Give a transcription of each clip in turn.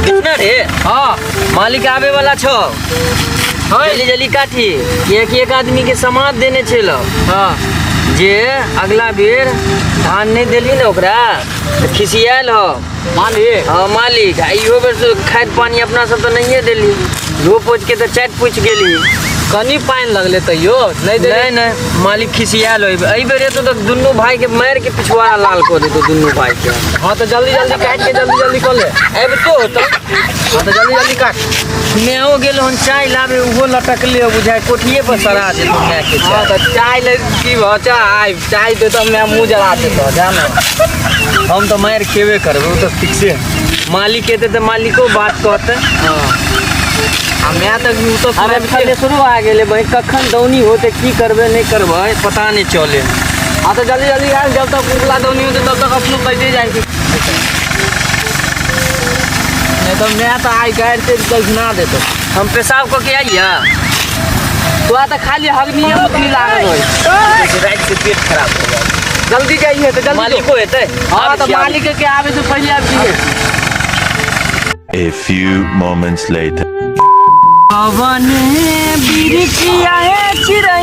कितना रे? हाँ। मालिक आवे वाला छौ। हाँ। जल्दी जल्दी काटी, कियाकि एक आदमी के समाद देने छल। हाँ। जे अगला बेर धान नहीं देली ने ओकरा तऽ खिसियायल हो। मालिक? हाँ मालिक। आ इहो बेर से खाद पानी अपना सब तऽ नहिए देली, धो पोछ के तऽ चाटि पूछि गेली। कनी पानि लगले तैयो नहीं देली। नहीं नहीं, मालिक खिसियायल हो। एहि बेर एतौ तऽ दुनू भाई के मारि के पिछुआरा लाल कऽ देतौ दुनू भाई के। हाँ तो जल्दी जल्दी काट के जल्दी जल्दी कऽ ले। अबितो तो। हाँ तो जल्दी जल्दी काट। मायो गेल हन चाय लाबे, उहो लटकले हो बुझाय कोठिए पर सरा देतौ माय के हाँ चाय। तो चाय ले की भऽ चाय चाय दे तो मैं मुँह जला देतो जा ना। हम तो मारि खेबे करबै, ओ तऽ फिक्से। मालिक एतै तऽ मालिको बात कहतै। हाँ आ मैं तऽ उ तऽ अरे थलेसरो आ गेलै भाई, कखन दौनी होतै, की करबै नहि करबै पता नहि चले। हाँ तो जल्दी जल्दी आयल, जब तक उगला दौनी होतै तब तक अपनो कटे जाइ छै। नहीं तो मैं तो आई गाड़ि से दक्षिणा देतो। हम पेशाब कऽ के आइया। तोरा तऽ खाली हगनिये मुतनी लागल होइ। राति से पेट खराब हो गेल। जल्दी जाइए तो जल्दी। मालिको एतै। हाँ तो मालिक के आवे से पहले आबि जइए। A few moments later. पवने बिरकिया है चिड़ै।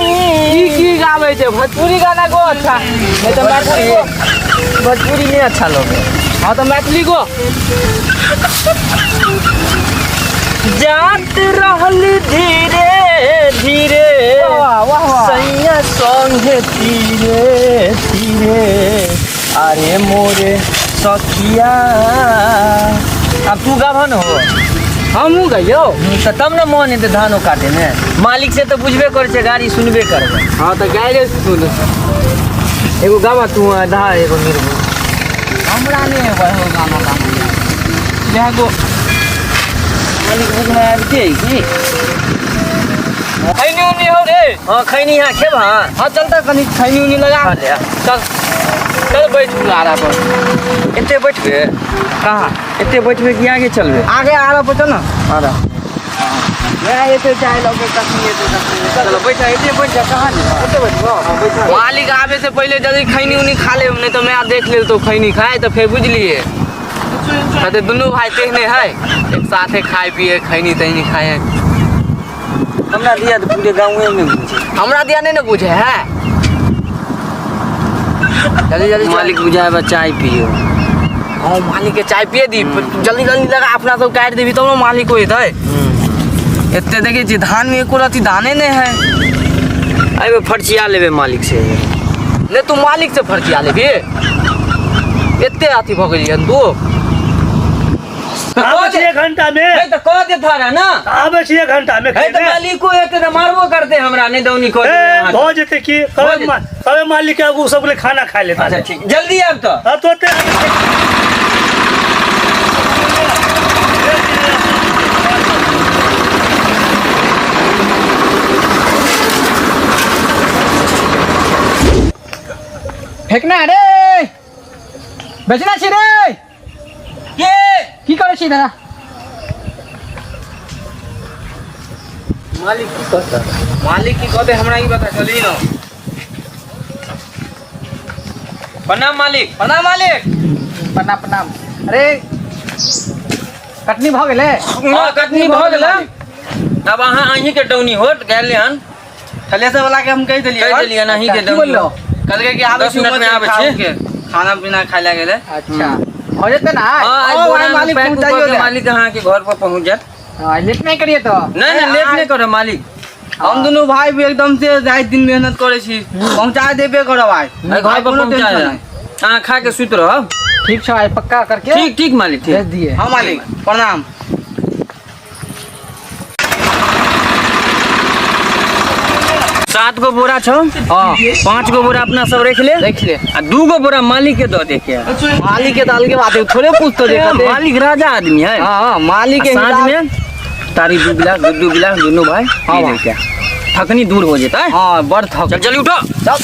की की गाबै छै? भोजपुरी गाना गो। अच्छा नहीं तो मैथिली गो। भोजपुरी नहीं अच्छा लगे। हाँ तो मैथिली गो। जात रहल धीरे धीरे वाह वाह वाह। सैया संगे धीरे धीरे, अरे मोरे सखिया। अब तू गाबह न हो। हमहूँ गइयो। तऽ तब ने मन हेतै धानो काटे में। मालिक से तऽ बुझबे करै छै, गाड़ी सुनबे करबै। हाँ तो गाइरे सुन। एगो गाबा तू आधा एगो निर्गुण। हमरा नहीं है हो गाना गाना जहाँ गो। मालिक बुझना आबिते है की? खैनी उनी हो रे? हाँ खैनी यहाँ खेब। हाँ हाँ चलता कनी खैनी उनी लगा। खा ले। चल चल बैठ आरा पर। एते बैठबे? कहाँ? एते बैठबे कि आगे चलबे? आगे आरा पर चल ना। आरा। मैं एते चाय लगे कखनी एते कखनी। चलो बैठा, एते बैठ जा। कहाँ जेबा? एते बैठबो। हाँ बैठा। मालिक आवे से पहले जल्दी खैनी उनी खा ले, नहीं तो मैं देख ले तो खैनी खाए तो फिर बुझलिए कहते दुनू भाई तेहने है, एक साथे खाए पिए खैनी तैनी खाए। हमरा दिया तऽ पूरे गाँवे में बुझे। हमरा दिया नहीं ना बुझे है। जल्दी जल्दी चल। मालिक बुझाए बा चाय पियो। हाँ मालिक के चाय पिए दी। जल्दी जल्दी लगा, अपना सब काटि देबी तब ने मालिक होइतै। एते देखै छी धान में एको रत्ती धाने नहीं है। एहिमे फर्चिया लेबै मालिक से। नहीं तू मालिक से फर्चिया लेबी? एते अथी भऽ गेलियै हन तू। आबै छी एक घंटा में। है तऽ कह देता रहे ना। आबै छी एक घंटा में। है तऽ मालिको एते तऽ मारबो करते हमरा, नहीं दौनी कऽ ए देबै अहाँके। भऽ जेतै की? भऽ जेतै। कबे मालिक के आगू सब खाना खा लेता। अच्छा ठीक, जल्दी आब तऽ। हाँ तो ते फेकना रे बेचना छी रे। के की करै छी दादा? मालिक की कहता? मालिक की कहते हमरा ई बता, चली ना। प्रणाम मालिक। प्रणाम मालिक। प्रणाम प्रणाम। अरे कटनी भऽ गेलै? हाँ कटनी भऽ गेलै। अब अहाँ अहीं के डौनी होत गेल हन। थलेसर वाला के हम कहि देलियै। कहि देलियै अहीं के की डौनी। बोललो? कहलकै कि आबै 10 छी मिनट में आबै छी। के खाना पीना खाय लए गेलै। अच्छा हो जेतै ना? हाँ, आइ हाँ, बोरा आइ में मालिक पैक पहुँचाइयो कऽ के देत। मालिक अहाँ के घर पर पहुँच जायत। हाँ, लेट नहीं करिए तो। नहीं नहीं लेट नहीं करो मालिक। हम दुनू भाई भी एकदम से राति दिन मेहनत करै छी, पहुँचा देबे करब आइ। आइ घर पर कोनो पहुँचा टेंशन जायत। नहि। अहाँ खा के सुति रहब। ठीक छै, आइ पक्का करके ठीक ठीक मालिक ठीक। भेज दिए। हाँ मालिक प्रणाम। 7 गो बोरा छौ। हाँ। 5 गो बोरा अपना सब रख ले। रख ले। आ 2 गो बोरा मालिक के दऽ दे के। मालिक के तो अलगे बात है, थोड़े पूछतो जे कते। मालिक राजा आदमी है। हाँ हाँ मालिक के साँझ हिसाब- में तारी 2 गिलास 2 गिलास दोनों भाई हाँ पी ले के थकनी दूर हो जेतै। हाँ बड़ थक। चल जल्दी उठो। चल।